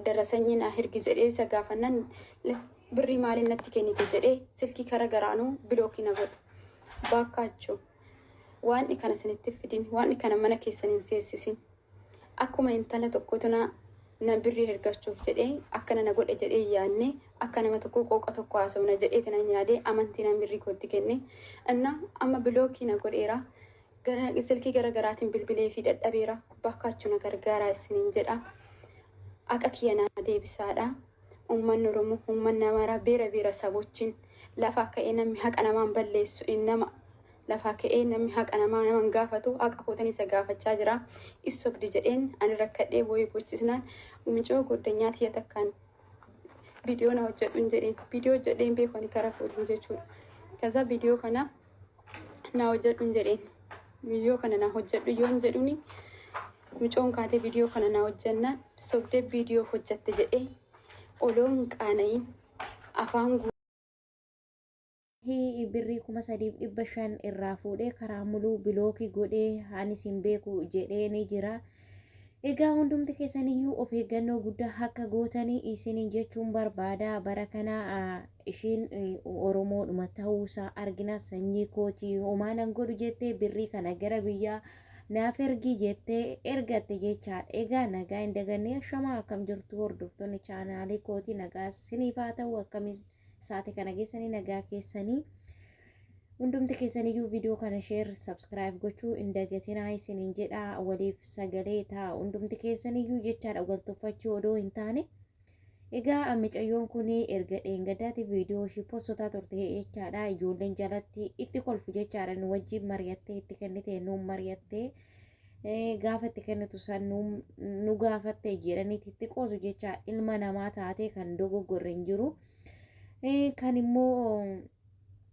Darasanyii naa ergi jedhee isa gaafannaan birrii maaliin natti kennite jedhee silkii kara garaanuu bilookii na godhe. Baakkaachuu waan kana isinitti fidin, waan kana mana keessan hin seessisin. Akkuma intala tokkotu na birrii ergachuuf jedhee akkana na godhe jedhee yaadne, akka nama tokko qooqa tokko haasofna jedhee nan yaadee amantii nan birrii kootti kenne. Inna amma bilookii na godheera. Gara silkii gara garaatiin bilbilee fi dadhabeera. Bakkaachuu na gargaaraa isiniin jedha. Haqa kiyya naa deebisaadha. Uummanni Oromoo, uummanni Amaaraa, beera beera sabochiin lafaa ka'ee namni haqa namaan balleessu, nama lafaa ka'ee namni haqa namaa naman gaafatu, haqa kootan isa gaafachaa jira. Issobdi jedheen ani rakkadhee boo'ee boochisnaan mucoo goddanyaa tiyya takkaan viidiyoo na hojjedhu hin jedheen. Viidiyoo hojjedhee hin beeku ani karaa kootiin jechuudha. Kaza viidiyoo kana na hojjedhu hin jedheen. Viidiyoo kana na hojjedhu yoon jedhuni mucoon kaatee viidiyoo kana na hojjennaan sobdee viidiyoo hojjette jedhee oloon qaana'iin afaan Hi birrii 3500 irraa fuudhee karaa muluu bilookii godhee anis hin beeku jedhee ni jira. Egaa hundumti keessaniyyuu of eeggannoo guddaa akka gootanii isiniin jechuun barbaada. Bara kana ishiin Oromoodhuma ta'uusaa argina, sanyii kootii homaa nan godhu jettee birrii kana gara biyyaa naaf ergi jettee ergatte jechaadha. Egaa nagaa hin dagannee, ashamaa, akkam jirtu hordoftoonni chaanaalii kootii? Nagaa siniif haa ta'u. Akkamis saate kana geessanii? Nagaa keessanii? Hundumti keessaniyyuu viidiyoo kana share, subscribe gochuu hin dagatinaa isiniin jedha. Waliif sagalee ta'a hundumti keessaniyyuu jechaadha, wal tuffachuu odoo hin taane. Egaa micayyoon kun erga dheengaddaati viidiyoo ishii postotaa turte jechaadha. Ijoolleen jalatti itti kolfu jechaadha. Nu wajjin mari'attee itti kennite, nuun mari'attee gaafa itti kennitu san nu gaafatte jedhaniiti itti qoosu jecha. Ilma namaa taatee kan dogoggorre hin jiru. Kan immoo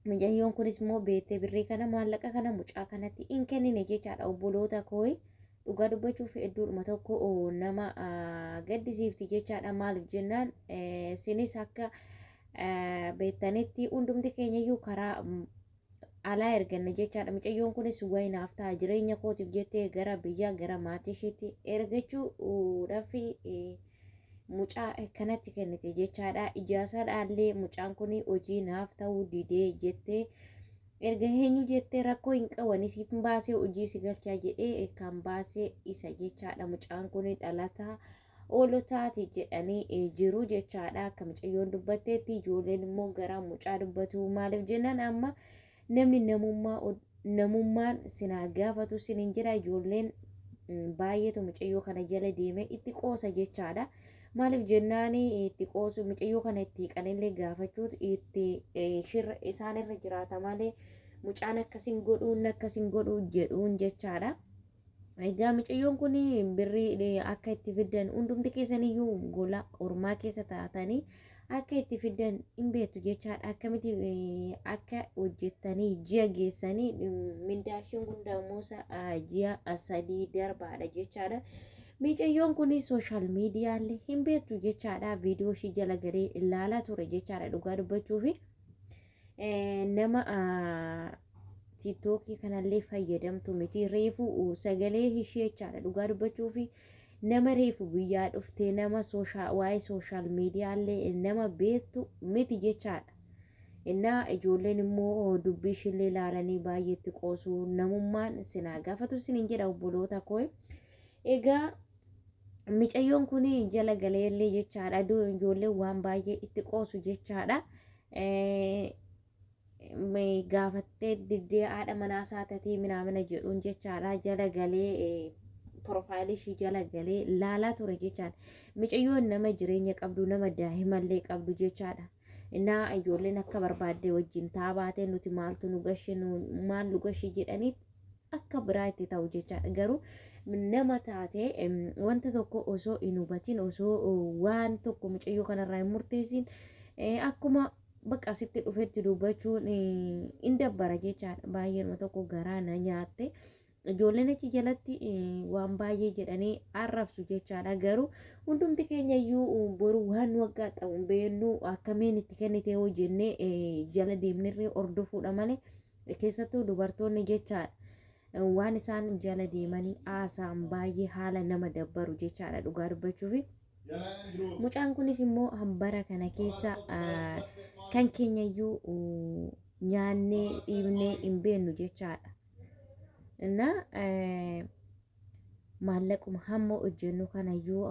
mucayyoon kunis immoo beektee birrii kana, maallaqa kana mucaa kanatti hin kennine jechaadha, obboloota kooyi. Dhugaa dubbachuuf hedduudhuma tokko nama gaddisiifti jechaadha. Maaliif jennaan, sinis akka beektanitti hundumti keenyayyuu karaa alaa erganne jechaadha. Mucayyoon kunis wayinaaf ta'a jireenya kootiif jettee gara biyyaa, gara maatii isheetti ergachuudhaaf mucaa kanatti kennite jechaadha. Ijaasaa dhaallee mucaan kun hojii naaf ta'uu didee jettee, erga eenyu jettee rakkoo hin qaban siif baasee hojii si galchaa jedhee kan baasee isa jechaadha. Mucaan kun dhalataa oolotaati jedhanii jiru jechaadha. Akka mucayyoon dubbatteetti ijoolleen immoo gara mucaa dubbatu. Maaliif jennaan, amma namni namummaa namummaan sinaa gaafatu sinin jira. Ijoolleen baay'eetu mucayyoo kana jala deemee itti qoosa jechaadha. Maaliif jennaan, itti qoosu mucayyoo kana itti hiqanillee gaafachuutu itti shirra isaanirra jiraata malee mucaan akkasin godhuu, inni akkasin godhuu jedhuun jechaadha. Egaa mucayyoon kun birrii akka itti fiddan hundumti keessaniyyuu gola ormaa keessa taatanii akka itti fiddan hin beektu jechaadha. Akkamitti akka hojjettanii ji'a geessanii, mindaa isheen kun damoosa ji'a 3 darbaadha jechaadha. Mucayyoon kun sooshaal miidiyaalee hin beektu jechaadha. Viidiyoo ishii jala galee ilaalaa ture jechaadha, dhugaa dubbachuufi. Nama tiiktookii kanallee fayyadamtu miti, reefu sagalee ishee jechaadha. Dhugaa dubbachuufi nama reefu biyyaa dhuftee, nama waa'ee sooshaal miidiyaallee nama beektu miti jechaadha. Innaa ijoolleen immoo dubbii ishiillee ilaalanii baay'eetti qoosu. Namummaan sinaa gaafatu sinin jedha, obboloota koo. Egaa micayyoon kun jala galeellee jechaadha. Ijoolleen waan baay'ee itti qoosu jechaadha. Gaafattee diddee haadha manaa isaa tatee minaamina jedhuun jechaadha. Jala galee profaayilii ishii jala galee laalaa ture jechaadha. Micayyoon nama jireenya qabdu, nama daa'imallee qabdu jechaadha. Innaa ijoolleen akka barbaadde wajjin taa baatee nuti maaltu nu gashe, maal nu gashe jedhanii akka biraa itti ta'u jechaadha. Garuu nama taatee wanta tokko osoo hin hubatin, osoo waan tokko mucayyoo kanarraa hin murteessin, akkuma bakka asitti dhufetti dubbachuun hin dabbara jechaadha. Baay'eedhuma tokko garaa na nyaatte. Ijoolleen achi jalatti waan baay'ee jedhanii arrabsu jechaadha. Garuu hundumti keenya iyyuu boru waan nu aggaadhamu hin beeknu, akkamiin itti kennite hoo jennee jala deemnirree hordofuudha malee, keessattuu dubartoonni jechaadha. Waan isaan jala deemanii haasa'an baay'ee haala nama dabbaru jechaadha, dhugaa dubbachuufi. Mucaan kunis immoo bara kana keessa kan keenyayyuu nyaannee dhiibnee hin beennu jechaadha. Innaa maallaquma hamma hojjennu kanayyuu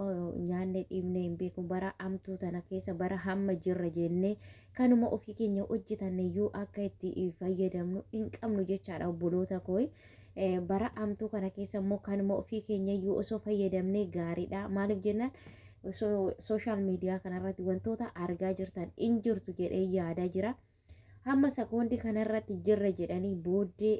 nyaannee dhiibnee hin beeku. Bara hamtuu tana keessa bara hamma jirra jennee kanuma ofii keenya hojjetanneyyuu akka itti fayyadamnu hin qabnu jechaadha, obboloota koo. Bara hamtuu kana keessa immoo kanuma ofii keenyayyuu osoo fayyadamnee gaariidha. Maaliif jennaan, social media kanarratti wantoota argaa jirtan hin jirtu jedhee yaadaa jira. Hamma sekoondii kanarratti jirra jedhanii booddee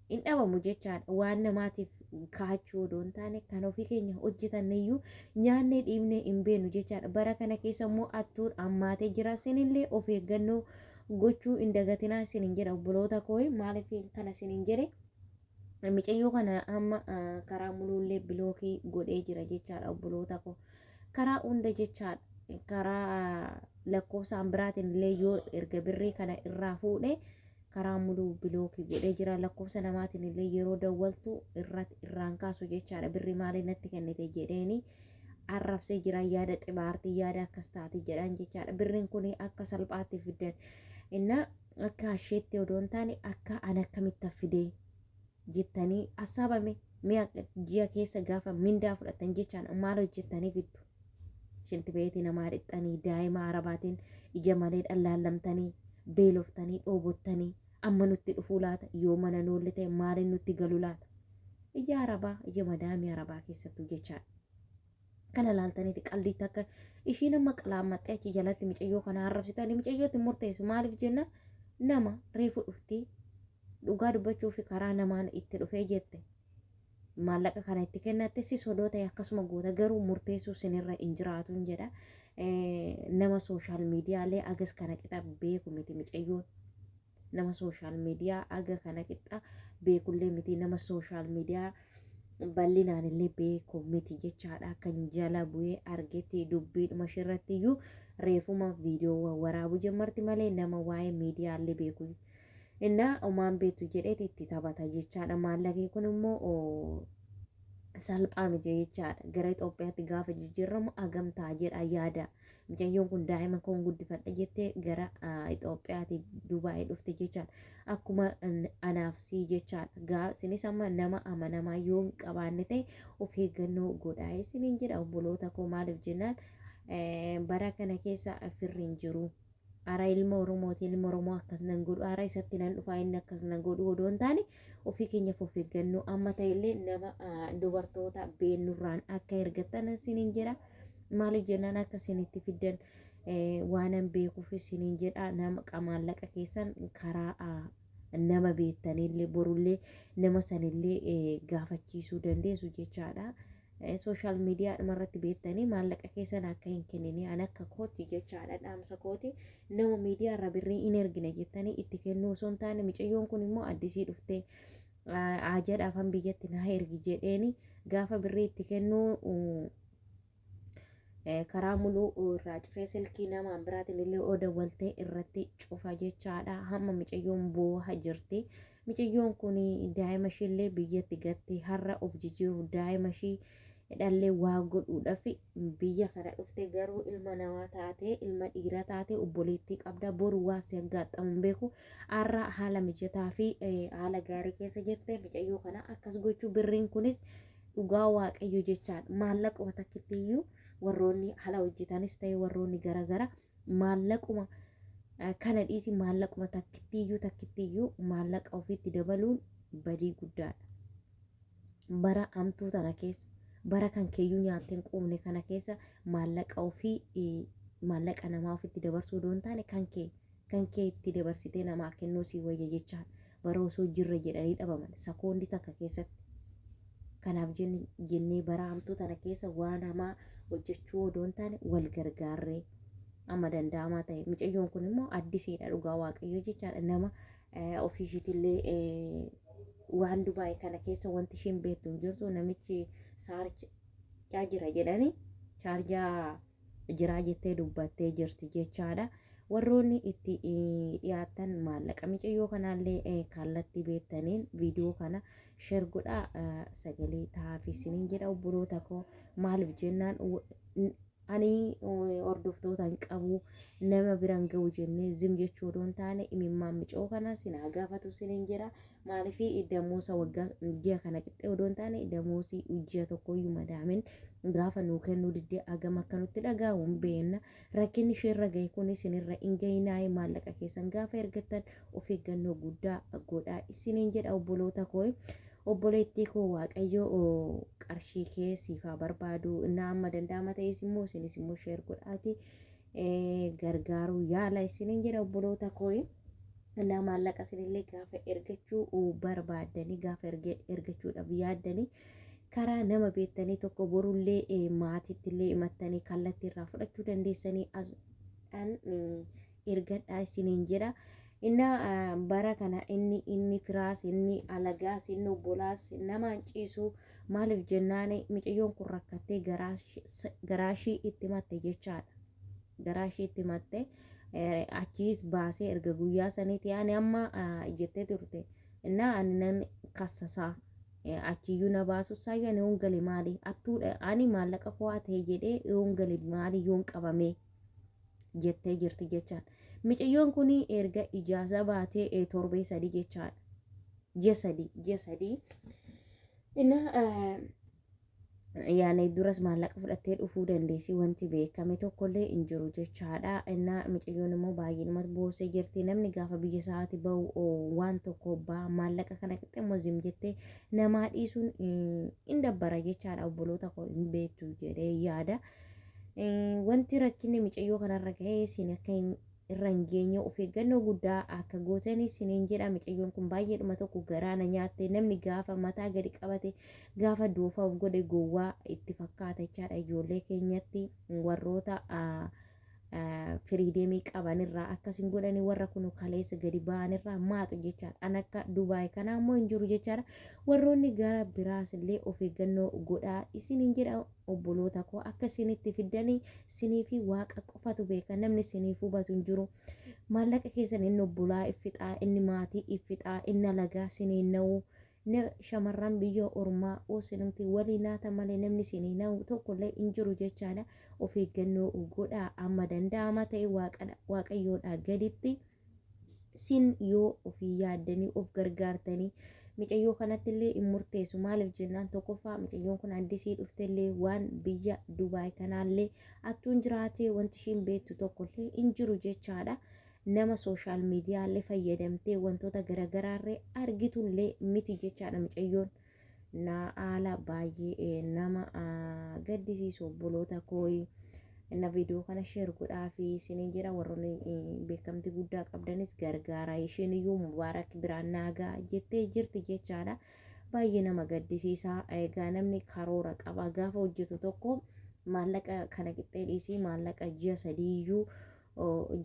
hin dhabamu jechaadha. Waan namaatiif kaachuu odoo hin taane kan ofii keenya hojjetanneyyuu nyaannee dhiibnee hin beeknu jechaadha. Bara kana keessa immoo attuun hammaatee jira. Isinillee of eeggannoo gochuu hin dagatinaa isinin jedha, obboloota koo. Maaliif kana isinin jedhe? Micayyoo kana amma karaa muluullee block godhee jira jechaadha, obboloota koo. Karaa hunda jechaadha. Karaa lakkoofsaan biraatiin illee yoo erga birrii kana irraa fuudhe karaa muluu block godhee jira. Lakkoofsa namaatiin illee yeroo dawwaltu irratti irraan kaasu jechaadha. Birrii maalii natti kennite jedheeni arrabsee jira. Yaada xibaartii, yaada akkas taate jedhan jechaadha. Birriin kun akka salphaatti fiddan inna akka asheetti odoo hin taane akka an akkamitti fidee jettanii assaabame. Mi'a ji'a keessa gaafa mindaa fudhatan jechaan maal hojjettanii fiddu? Shinti beetii namaa dhixxanii, daa'ima arabaatiin ija malee dhallaallamtanii, beeloftanii, dhoobottanii, amma nutti dhufuu laata? Yoo mana noolle ta'e maaliin nutti galu laata? Ija arabaa, ija madaamii arabaa keessattuu jechaadha. Kana laaltaniiti qaldiitti akka ishiin amma qalaammaxxee achi jalatti micayyoo kana arrabsitanii micayyootti murteessu. Maaliif jenna, nama reefu dhuftii, dhugaa dubbachuu fi karaa namaan itti dhufee jette maallaqa kana itti kennatte si sodoo ta'e akkasuma goota, garuu murteessuu sinirra hin jiraatu jedha. Nama social medialee agas kana qixa beeku miti micayyoon. Nama social media aga kana qixa beekullee miti, nama social media bal'inaan illee beeku miti jechaadha. Kan jala bu'ee argetti dubbiidhuma ishirratti iyyuu reefuma viidiyoo waraabuu jammarti malee nama waa'ee miidiyaallee beeku. Innaa omaan beektu jedheeti itti taphata jechaadha. Maallaqni kun immoo salphaa miti jechaadha. Gara Itoophiyaatti gaafa jijjiiramu agam ta'a jedha yaada. Mucayyoon kun daa'ima koon guddifadha jettee gara Itoophiyaatti Dubaayii dhufte jechaadha. Akkuma anaaf sii jechaadha. Isinis amma nama amanamaa yoo hin qabaanne ta'e of eeggannoo godhaa isiniin jedha, obboloota koo. Maaliif jennaan, bara kana keessa firri hin jiru. Ara ilma Oromooti, ilma Oromoo akkas nan godhu, ara isatti nan dhufaa, inni akkas nan godhu odoo hin taane ofii keenyaaf of eeggannoo amma ta'ellee nama dubartoota beennurraan akka ergattan isiniin jedha. Maaliif jennaan, akka isinitti fiddan waanan beekuuf isiniin jedha. Nama maallaqa keessan karaa nama beektanillee borullee nama sanillee gaafachiisuu dandeessu jechaadha. Social media dhumarratti beektanii maallaqa keessan akka hin kennine an akka kooti jechaadha, dhaamsa kooti. Nama miidiyaa irra birrii hin ergine jettanii itti kennuu osoo hin taane, micayyoon kun immoo addisii dhuftee aajaadhaafan biyyatti naa ergi jedheeni gaafa birrii itti kennuu karaa muluu irraa cufee, silkii namaan biraatiin illee oda waltee irratti cufa jechaadha. Hamma micayyoon booha jirti. Micayyoon kun daa'ima ishiillee biyyatti gattee har'a of jijjiiruuf, daa'ima ishii dhallee waa godhuudhaaf biyya kana dhufte. Garuu ilma namaa taatee, ilma dhiiraa taatee, obboleettii qabda, boru waa si aggaaxamu hin beeku. Har'a haala mijataa fi haala gaarii keessa jirte micayyoo kana akkas gochuu, birriin kunis dhugaa Waaqayyo jechaan maallaquma takkittiyyuu warroonni haala hojjetanis ta'e warroonni garaagaraa maallaquma kana dhiisi, maallaquma takkittiyyuu takkittiyyuu maallaqa ofiitti dabaluun badii guddaadha. Bara hamtuu tana keessa, bara kan keeyyuu nyaattee hin quufne kana keessa, maallaqa ofii maallaqa namaa ofitti dabarsuu odoo hin taane kan kee itti dabarsitee namaa kennuu sii wayya jechaadha. Bara osoo jirra jedhanii dhabaman sakoondii takka keessatti. Kanaaf jennee bara hamtuu tana keessa waan hamaa hojjechuu odoo hin taane wal gargaarree amma danda'amaa ta'e. Mucayyoon kun immoo addisiidha, dhugaa Waaqayyoo jechaadha. Nama ofiishiitillee waan Dubaay kana keessa wanti ishiin beektu hin jirtu. Namichi saarchaa jira jedhanii chaarjaa jiraa jettee dubbattee jirti jechaadha. Warroonni itti dhiyaatan maallaqa mucayyoo kanaallee kallattii beektaniin viidiyoo kana share godhaa, sagalee ta'aaf isiniin jedha, obboloota koo. Maaliif jennaan Ani hordoftoota hin qabu, nama biran ga'u jennee zim jechuu odoo hin taane, imimmaan micoo kana sin haa gaafatu sinin jedha. Maaliif damoosa waggaa ji'a kana qixxee odoo hin taane, damoosii ji'a tokkoyyuu madaamin gaafa nuu kennuu diddee hagam akka nutti dhaga'amu hin beekna. Rakkinni isheerra gahe kun isinirra hin gahinaayee, maallaqa keessan gaafa ergattan of eeggannoo guddaa godhaa isiniin jedha, obboloota koo. Obboleettii koo, Waaqayyo qarshii kee siif haa barbaadu. Innaa amma danda'ama ta'es immoo isinis immoo share godhaati gargaaruu yaala isiniin jedha, obboloota koo. Innaa maallaqa isinillee gaafa ergachuu barbaaddanii, gaafa ergachuudhaaf yaaddanii, karaa nama beektanii tokko borullee maatiitti illee himattanii kallattii irraa fudhachuu dandeessanii asuudhaan ergadhaa isiniin jedha. Innaa bara kana inni firaas, inni alagaas, inni obbolaas namaan ciisu. Maaliif jennaan, micayyoon kun rakkattee garaashii itti matte jechaadha. Garaashii itti matte, achiis baasee erga guyyaa saniiti ani amma jettee turte. Innaa ani nan kassasaa, achiyyuu na baasu saayyuu, ani yoon gale maali attuudha, ani maallaqa koo ta'e jedhee yoon gale maali, yoon qabame jettee jirti jechaadha. Micayyoon kun erga ijaasa baatee torbee 3 jechaadha. Ji'a 3, ji'a 3. Innaa yaani duras maallaqa fudhattee dhufuu dandeessi, wanti beekame tokkollee hin jiru jechaadha. Innaa micayyoon immoo baay'ee boosee jirti. Namni gaafa biyya isaati bahu waan tokko ba'a, maallaqa kana qixxee immoo zim jettee namaa dhiisuun hin dabbara jechaadha. Obboloota koo, hin beektu jedhee yaada. Wanti rakkinni micayyoo kanarra gahee isin akka irra hin geenye of eeggannoo guddaa akka gootanii isiniin jedha. Micayyoon kun baay'eedhuma tokko garaa na nyaatte. Namni gaafa mataa gadi qabate, gaafa doofaa of godhe, gowwaa itti fakkaata jechaadha. Ijoollee keenyatti warroota freedomii qabanirraa akkasin godhanii, warra kun kaleessa gadi ba'anirraa maaxu jechaadha. An akka Dubaay kanaa immoo hin jiru jechaadha. Warroonni gara biraas illee of eeggannoo godhaa isiniin jedha, obboloota koo. Akka isinitti fiddanii isinii fi Waaqa qofatu beeka, namni isiniif hubatu hin jiru. Maallaqa keessan inni obbolaa iffixaa, inni maatii iffixaa, inni alagaa isiniin na'u. Shamarran biyya ormaa oosinumti walii naata malee namni isinii na'u tokkollee hin jiru jechaadha. Of eeggannoo godhaa amma danda'ama ta'e. Waaqayyoodhaa gaditti sin yoo ofii yaaddanii of gargaartanii, micayyoo kanatti illee hin murteessu. Maaliif jennaan, tokkoffaa micayyoon kun addisii dhuftellee waan biyya Dubaay kanaallee attuun jiraatee wanti ishiin beektu tokkollee hin jiru jechaadha. Nama social mediallee fayyadamtee wantoota garagaraarree argitullee miti jechaadha micayyoon. Na haala baay'ee nama gaddisiisu, obboloota kooyi. Na viidiyoo kana share godhaa fi isiniin jira. Warroonni beekamtii guddaa qabdanis gargaara. Isheen iyyuu mubaarak biraan naagaa jettee jirti jechaadha. Baay'ee nama gaddisiisa. Egaa namni karoora qaba gaafa hojjetu tokko, maallaqa kana qixxee dhiisii, maallaqa ji'a 3 iyyuu,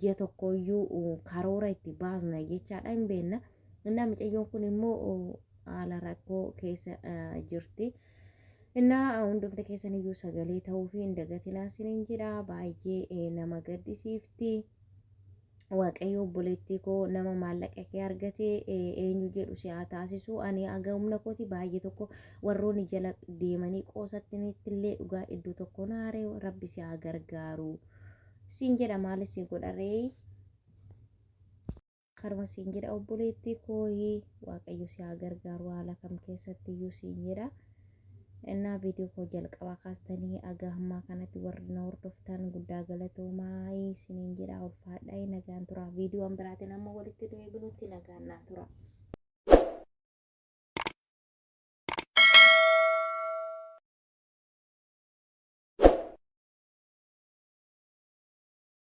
ji'a tokkoyyuu karoora itti baasna jechaadha, hin beekna. Innaa micayyoon kun immoo haala rakkoo keessa jirti. Innaa hundumti keessan iyyuu sagalee ta'uu fi hin dagatinaa isiniin jedha. Baay'ee nama gaddisiifti. Waaqayyo obboleettii koo nama maallaqa kee argate eenyu jedhu si haa taasisu. Ani haga humna kooti baay'ee tokko warroonni jala deemanii qoosattinitti illee dhugaa iddoo tokko naaree, Rabbi si haa gargaaru. Siin jedha, maal siin godharee? Karuma siin jedha, obboleettii kooyi, Waaqayyo si haa gargaaru haala kam keessatti iyyuu siin jedha. Innaa viidiyoo koo jalqabaa kaastanii haga ammaa kanatti warri na hordoftan guddaa galatoomaa isiniin jedha. Ulfaadhaa, nagaan tura. Viidiyoon biraatiin amma walitti deebinutti nagaan naa tura.